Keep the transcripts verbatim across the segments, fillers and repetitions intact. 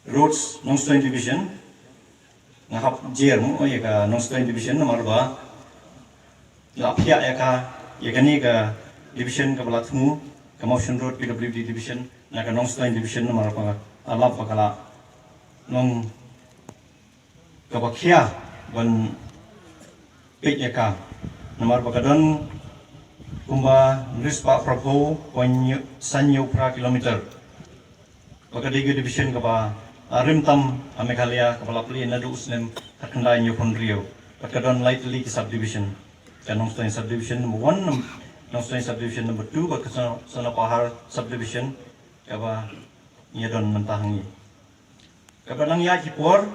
Roads Nongstoiñ Division, nga hap jer mo ïa ka Nongstoiñ Division namar ba la phiah ïa ka, ïa kane ka division kaba la thmu, ka Mawshynrut P W D Division na ka Nongstoiñ Division namar ba nga lap ba ka la long kaba khia ban peit ïa ka, namar ba ka don kumba hynriew spah phra phew point san hynñiew phra kilometer. Ba ka dei ka division kaba rim tam ha Meghalaya, kaba la plie naduh u snem khatkhyndai hynñiew phew hynriew. Bad ka don lai tylli ki subdivision. Ka Nongstoiñ subdivision number one, Nongstoiñ subdivision number two, bad ka Son-, Sonapahar subdivision, kaba ngi don mynta hangne. Kaba nang ïa ki por,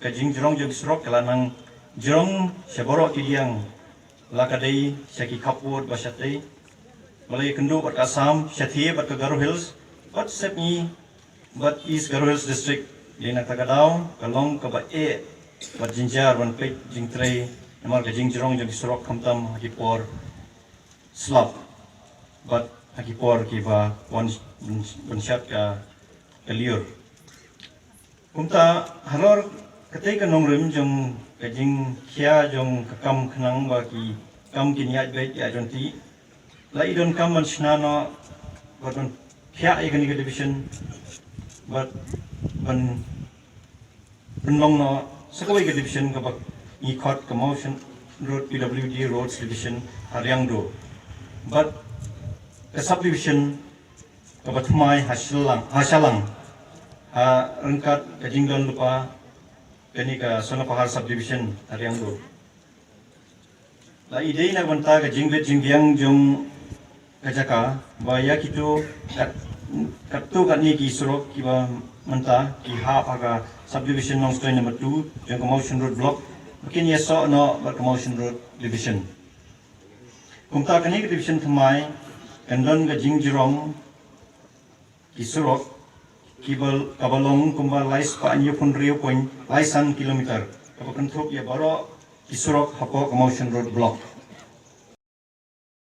ka jingjrong jong ki surok ka la nang jrong sha baroh ki liang, la ka dei sha ki khapwad ba shatei, ba la ïakynduh bad ka Assam shathie bad ka Garo Hills, bad sepngi bad East Garo Hills District. Dei na kata ka daw ka long kaba eh bad jynjar ban peit jingtrei namar ka jingjrong jong ki surok, khamtam ha ki por slap bad ha ki por kiba wan ban shat ka, ka lyiur. Kumta halor katei ka nongrim jong ka jingkhia jong ka kam khnang ba ki kam kin ïaid beit ïaid ryntih, la i donkam ban shna noh bad ban phiah ïa kane ka division bad ban pynlong noh sa kawei ka division kaba ngi khot ka Mawshynrut P W D Roads Division ha Riangdo. Bad ka subdivision kaba thymmai ha Shillong, ha Shillong, ha ryngkat ka jingdon lypa kane ka Sonapahar subdivision ha Riangdo. La i dei na ka bynta ka jingbit jingbiang jong ka jaka ba ïa kito kat, katto katne ki surok kiba mynta ki hap ha ka subdivision Nongstoiñ number two jong ka Mawshynrut Block, ba kin ïasoh noh bad ka Mawshynrut Division. Kumta kane ka division thymmai kan don ka jingjrong ki surok kiba, kaba long kumba lai spah hynñiew phew hynriew point lai san kilometer, kaba kynthup ïa baroh ki surok hapoh ka Mawshynrut Block.